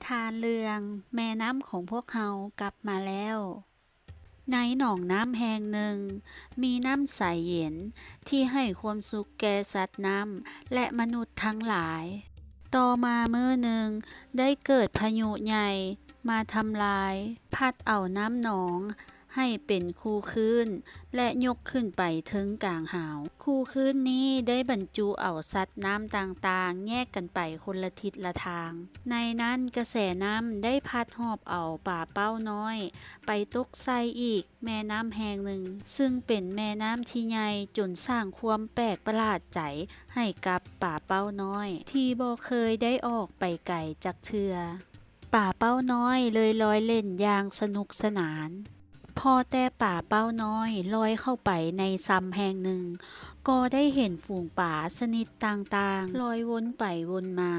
ທ່ານເລື່ອງແມ່ນ້ຳຂອງພວກເຮົາກັບມາແລ້ວ. ໃນໜອງນ້ຳແຫ່ງໜຶ່ງ ມີນ້ຳໃສເຢັນທີ່ໃຫ້ຄວາມສຸກແກ່ສັດນ້ຳ ແລະ ມະນຸດທັງຫຼາຍ. ຕໍ່ມາມື້ໜຶ່ງ ໄດ້ເກີດພາຍຸໃຫຍ່ມາທຳລາຍ, ພັດເອົານ້ຳໜອງໃຫ້ເປັນຄູຄື້ນ ແລະ ຍົກຂຶ້ນໄປເທິງກາງຫາວ. ຄູຄື້ນນີ້ໄດ້ບັນຈຸເອົາສັດນ້ຳຕ່າງໆ ແຍກກັນໄປຄົນລະທິດລະທາງ. ໃນນັ້ນກະແສນ້ຳໄດ້ພັດຫອບເອົາປາເປົ້ານ້ອຍໄປຕົກໃສ່ອີກແມ່ນ້ຳແຫ່ງໜຶ່ງ, ຊຶ່ງເປັນແມ່ນ້ຳທີ່ໃຫຍ່ຈົນສ້າງຄວາມແປກປະຫຼາດໃຈໃຫ້ກັບປາເປົ້ານ້ອຍ ທີ່ບໍ່ເຄີຍໄດ້ອອກໄປໄກຈັກເທື່ອ. ປາເປົ້ານ້ອຍເລີຍລອຍເລ່ນຢ່າງສະໜຸກສະໜານ. ພໍແຕ່ປາເປົ້ານ້ອຍລອຍເຂົ້າໄປໃນຊຳແຫ່ງໜຶ່ງ, ກໍໄດ້ເຫັນຝູງປາຊະນິດຕ່າງໆລອຍວົນໄປວົນມາ,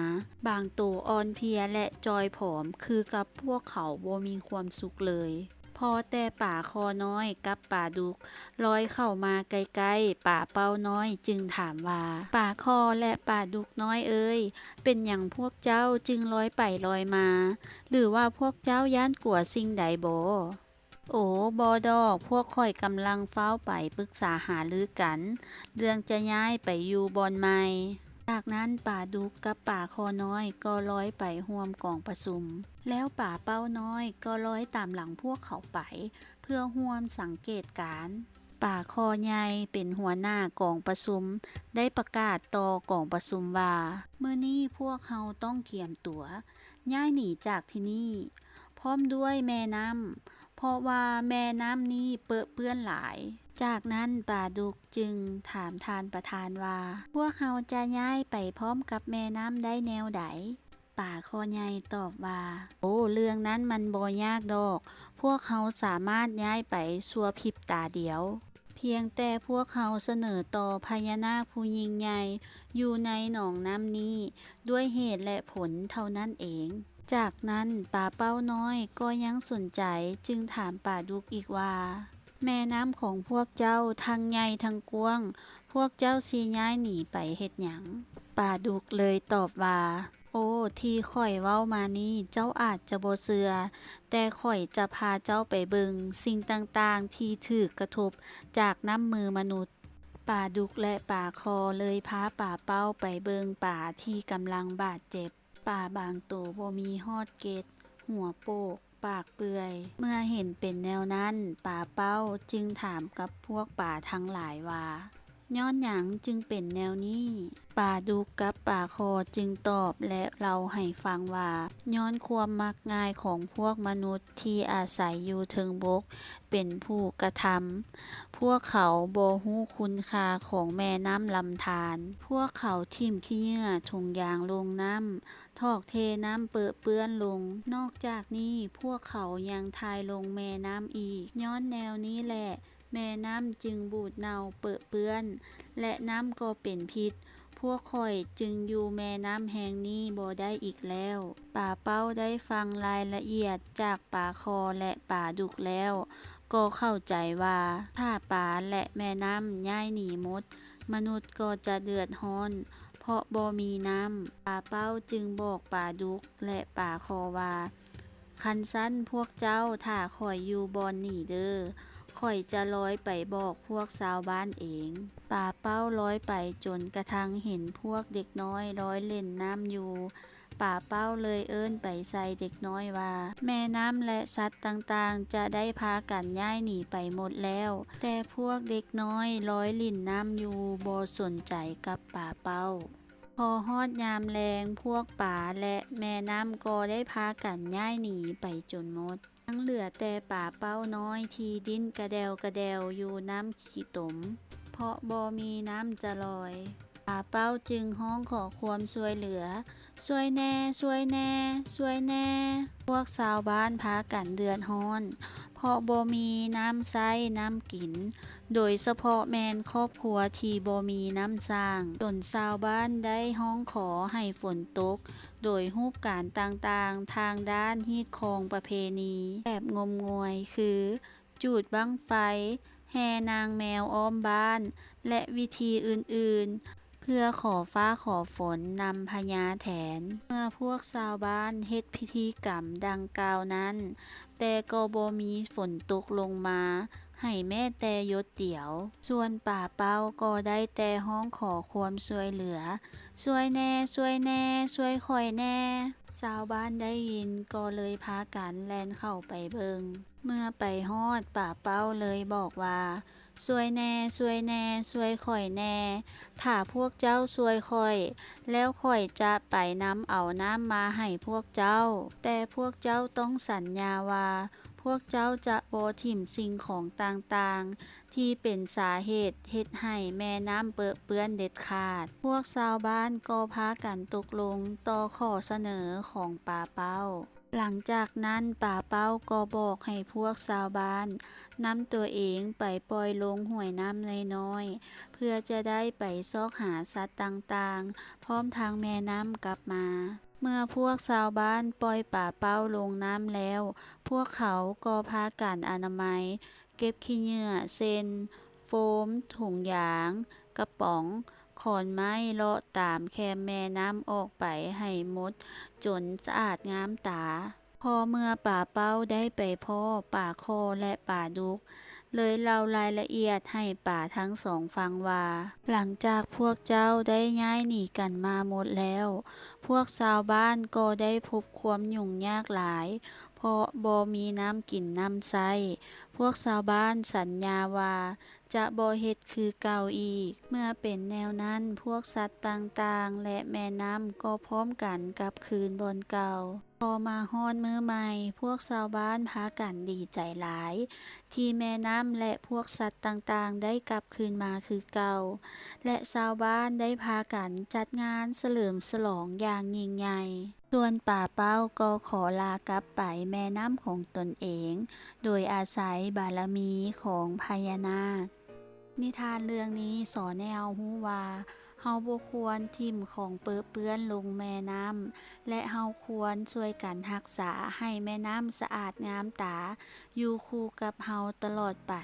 ບາງໂຕອ່ອນເພຍ ແລະ ຈ່ອຍຜອມ ຄືກັບພວກເຂົາບໍ່ມີຄວາມສຸກເລີຍ. ພໍແຕ່ປາຄໍນ້ອຍກັບປາດຸກລອຍເຂົ້າມາໃກ້ໆ, ປາເປົ້ານ້ອຍຈຶ່ງຖາມວ່າ, ປາຄໍ ແລະ ປາດຸກນ້ອຍເອີຍ, ເປັນຫຍັງພວກເຈົ້າຈຶ່ງລອຍໄປລອຍມາ? ຫຼືວ່າພວກເຈົ້າຢ້ານກົວສິ່ງໃດບໍ? ໂອ, ບໍ່ດອກ, ພວກຂ້ອຍກຳລັງຟ້າວໄປປຶກສາຫາລືກັນ ເລື່ອງຈະຍ້າຍໄປຢູ່ບ່ອນໃໝ່. ຈາກນັ້ນປາດຸກກັບປາຄໍນ້ອຍກໍລອຍໄປຮ່ວມກອງປະຊຸມ, ແລ້ວປາເປົ້ານ້ອຍກໍລອຍຕາມຫຼັງພວກເຂົາໄປ ເພື່ອຮ່ວມສັງເກດການ. ປາຄໍໃຫຍ່ເປັນຫົວໜ້າກອງປະຊຸມ ໄດ້ປະກາດຕໍ່ກອງປະຊຸມວ່າ, ມື້ນີ້ພວກເຮົາຕ້ອງກຽມຕົວຍ້າຍໜີຈາກທີ່ນີ້ ພ້ອມດ້ວຍແມ່ນ້ຳ, ເພາະວ່າແມ່ນ້ຳນີ້ເປິເປື້ອນຫຼາຍ. ຈາກນັ້ນປາດຸກຈຶ່ງຖາມທ່ານປະທານວ່າ, ພວກເຮົາຈະຍ້າຍໄປພ້ອມກັບແມ່ນ້ຳໄດ້ແນວໃດ? ປາຄໍໃຫຍ່ຕອບວ່າ, ໂອ, ເລື່ອງນັ້ນມັນບໍ່ຍາກດອກ. ພວກເຮົາສາມາດຍ້າຍໄປຊົ່ວພິບຕາດຽວ. ພຽງແຕ່ພວກເຮົາສະເໜີຕໍ່ພະຍານາກຜູ້ຍິ່ງໃຫຍ່ຢູ່ໃນໜອງນ້ຳນີ້ດ້ວຍເຫດ ແລະ ຜົນເທົ່ານັ້ນເອງ. ຈາກນັ້ນປາເປົ້ານ້ອຍກໍຍັງສົນໃຈ, ຈຶ່ງຖາມປາດຸກອີກວ່າ, ແມ່ນ້ຳຂອງພວກເຈົ້າທັງໃຫຍ່ທັງກວ້າງ, ພວກເຈົ້າຊິຍ້າຍໜີໄປເຮັດຫຍັງ? ປາດຸກເລີຍຕອບວ່າ, ໂອ, ທີ່ຂ້ອຍເວົ້າມານີ້ເຈົ້າອາດຈະບໍ່ເຊື່ອ, ແຕ່ຂ້ອຍຈະພາເຈົ້າໄປເບິ່ງສິ່ງຕ່າງໆທີ່ຖືກກະທົບຈາກນ້ຳມືມະນຸດ. ປາດຸກ ແລະ ປາຄໍເລີຍພາປາເປົ້າໄປເບິ່ງປາທີ່ກຳລັງບາດເຈັບ. ປາບາງໂຕບໍ່ມີຮອດເກັດ, ຫົວໂປກ, ປາກເປື່ອຍ. ເມື່ອເຫັນເປັນແນວນັ້ນ, ປາເປົ້າຈຶ່ງຖາມກັບພວກປາທັງຫຼາຍວ່າ, ຍ້ອນຫຍັງຈຶ່ງເປັນແນວນີ້? ປາດຸກກັບປາຄໍຈຶ່ງຕອບ ແລະ ເລົ່າໃຫ້ຟັງວ່າ, ຍ້ອນຄວາມມັກງ່າຍຂອງພວກມະນຸດທີ່ອາໄສຢູ່ເທິງບົກເປັນຜູ້ກະທຳ, ພວກເຂົາບໍ່ຮູ້ຄຸນຄ່າຂອງແມ່ນ້ຳລຳທານ. ພວກເຂົາຖິ້ມຂີ້ເຫຍື້ອຖົງຢາງລົງນ້ຳ, ຖອກເທນ້ຳເປິເປື້ອນລົງ. ນອກຈາກນີ້, ພວກເຂົາຍັງຖ່າຍລົງແມ່ນ້ຳອີກ. ຍ້ອນແນວນີ້ແຫຼະ, ແມ່ນ້ຳຈຶ່ງບູດເນົ່າເປິເປື້ອນ ແລະ ນ້ຳກໍເປັນພິດ. ພວກຂ້ອຍຈຶ່ງຢູ່ແມ່ນ້ຳແຫ່ງນີ້ບໍ່ໄດ້ອີກແລ້ວ. ປາເປົ້າໄດ້ຟັງລາຍລະອຽດຈາກປາຄໍ ແລະ ປາດຸກແລ້ວ ກໍເຂົ້າໃຈວ່າ ຖ້າປາ ແລະ ແມ່ນ້ຳຍ້າຍໜີໝົດ, ມະນຸດກໍຈະເດືອດຮ້ອນ ເພາະບໍ່ມີນ້ຳ. ປາເປົ້າຈຶ່ງບອກປາດຸກ ແລະ ປາຄໍວ່າ, ຄັນຊັ້ນພວກເຈົ້າຖ້າຂ້ອຍຢູ່ບ່ອນນີ້ເດີ້, ຂ້ອຍຈະລອຍໄປບອກພວກຊາວບ້ານເອງ. ປາເປົ້າລອຍໄປຈົນກະທັ່ງເຫັນພວກເດັກນ້ອຍລອຍຫຼິ້ນນ້ຳຢູ່. ປາເປົ້າເລີຍເອີ້ນໄປໃສ່ເດັກນ້ອຍວ່າ, ແມ່ນ້ຳ ແລະ ສັດຕ່າງໆຈະໄດ້ພາກັນຍ້າຍໜີໄປໝົດແລ້ວ, ແຕ່ພວກເດັກນ້ອຍລອຍຫຼິ້ນນ້ຳຢູ່ ບໍ່ສົນໃຈກັບປາເປົ້າ. ພໍຮອດຍາມແລງ, ພວກປາ ແລະ ແມ່ນ້ຳກໍໄດ້ພາກັນຍ້າຍໜີໄປຈົນໝົດ. ຍັງເຫຼືອແຕ່ປາເປົ້ານ້ອຍທີ່ດີ້ນກະແດວກະແດວຢູ່ນ້ຳຂີ້ຕົມ, ເພາະບໍ່ມີນ້ຳຈະລອຍ. ປາເປົ້າຈຶ່ງຮ້ອງຂໍຄວາມຊ່ວຍເຫຼືອ, ຊ່ວຍແນ່, ຊ່ວຍແນ່, ຊ່ວຍແນ່. ພວກຊາວບ້ານພາກັນເດືອດຮ້ອນ ເພາະບໍ່ມີນ້ຳໃຊ້ນ້ຳກິນ, ໂດຍສະເພາະແມ່ນຄອບຄົວທີ່ບໍ່ມີນ້ຳສ້າງ, ຈົນຊາວບ້ານໄດ້ຮ້ອງຂໍໃຫ້ຝົນຕົກ ໂດຍຮູບການຕ່າງໆທາງດ້ານຮີດຄອງປະເພນີແບບງົມງວຍ ຄື ຈູດບັ້ງໄຟ, ແຫ່ນາງແມວອ້ອມບ້ານ ແລະ ວິທີອື່ນໆ. ເພື່ອຂໍຟ້າຂໍຝົນນຳພະຍາແທນ. ເມື່ອພວກຊາວບ້ານເຮັດພິທີກຳດັ່ງກ່າວນັ້ນ, ແຕ່ກໍບໍ່ມີຝົນຕົກລົງມາໃຫ້ແມ້ແຕ່ຢົດດຽວ. ສ່ວນປາເປົ້າກໍໄດ້ແຕ່ຮ້ອງຂໍຄວາມຊ່ວຍເຫຼືອ, ຊ່ວຍແນ່, ຊ່ວຍແນ່, ຊ່ວຍຂ້ອຍແນ່. ຊາວບ້ານໄດ້ຍິນກໍເລີຍພາກັນແລ່ນເຂົ້າໄປເບິ່ງ. ເມື່ອໄປຮອດ, ປາເປົ້າເລີຍບອກວ່າ, ຊ່ວຍແນ່, ຊ່ວຍແນ່, ຊ່ວຍຂ້ອຍແນ່. ຖ້າພວກເຈົ້າຊ່ວຍຂ້ອຍ, ແລ້ວຂ້ອຍຈະໄປນຳເອົານ້ຳມາໃຫ້ພວກເຈົ້າ. ແຕ່ພວກເຈົ້າຕ້ອງສັນຍາວ່າ ພວກເຈົ້າຈະບໍ່ຖິ້ມສິ່ງຂອງຕ່າງໆ ທີ່ເປັນສາເຫດເຮັດໃຫ້ແມ່ນ້ຳເປິເປື້ອນເດັດຂາດ. ພວກຊາວບ້ານກໍພາກັນຕົກລົງຕໍ່ຂໍ້ສະເໜີຂອງປາເປົ້າ. ຫຼັງຈາກນັ້ນ, ປາເປົ້າກໍບອກໃຫ້ພວກຊາວບ້ານນຳຕົວເອງໄປປ່ອຍລົງຫ້ວຍນ້ຳນ້ອຍໆ ເພື່ອຈະໄດ້ໄປຊອກຫາສັດຕ່າງໆ ພ້ອມທັງແມ່ນ້ຳກັບມາ. ເມື່ອພວກຊາວບ້ານປ່ອຍປາເປົ້າລົງນ້ຳແລ້ວ, ພວກເຂົາກໍພາກັນອະນາໄມ ເກັບຂີ້ເຫຍື້ອ ເຊັ່ນ ໂຟມ, ຖົງຢາງ, ກະປ໋ອງ, ຂອນໄມ້ ເລາະຕາມແຄມແມ່ນ້ຳອອກໄປໃຫ້ໝົດຈົນສະອາດງາມຕາ. ພໍເມື່ອປາເປົ້າໄດ້ໄປພໍ້ປາຄໍ່ ແລະ ປາດຸກ, ເລີຍເລົ່າລາຍລະອຽດໃຫ້ປາທັງສອງຟັງວ່າ, ຫຼັງຈາກພວກເຈົ້າໄດ້ຍ້າຍໜີກັນມາໝົດແລ້ວ, ພວກຊາວບ້ານກໍໄດ້ພົບຄວາມຫຍຸ້ງຍາກຫຼາຍ ເພາະບໍ່ມີນ້ຳກິນນ້ຳໃຊ້. ພວກຊາວບ້ານສັນຍາວ່າຈະບໍ່ເຮັດຄືເກົ່າອີກ. ເມື່ອເປັນແນວນັ້ນ, ພວກສັດຕ່າງໆ ແລະ ແມ່ນ້ຳກໍພ້ອມກັນກັບຄືນບ່ອນເກົ່າ. ພໍມາຮອດມື້ໃໝ່, ພວກຊາວບ້ານພາກັນດີໃຈຫຼາຍ ທີ່ແມ່ນ້ຳ ແລະ ພວກສັດຕ່າງໆ ໄດ້ກັບຄືນມາຄືເກົ່າ ແລະ ຊາວບ້ານໄດ້ພາກັນຈັດງານສະເຫຼີມສະຫຼອງຢ່າງຍິ່ງໃຫຍ່. ສ່ວນປາເປົ້າກໍຂໍລາກັບໄປແມ່ນ້ຳຂອງຕົນເອງ ໂດຍອາໄສບາລະມີຂອງພະຍານາກ. ນິທານເລື່ອງນີ້ສອນໃຫ້ເຮົາຮູ້ວ່າ ເຮົາບໍ່ຄວນຖິ້ມຂອງເປິເປື້ອນລົງແມ່ນ້ຳ ແລະ ເຮົາຄວນຊ່ວຍກັນຮັກສາໃຫ້ແມ່ນ້ຳສະອາດງາມຕາ ຢູ່ຄູ່ກັບເຮົາຕະຫຼອດໄປ.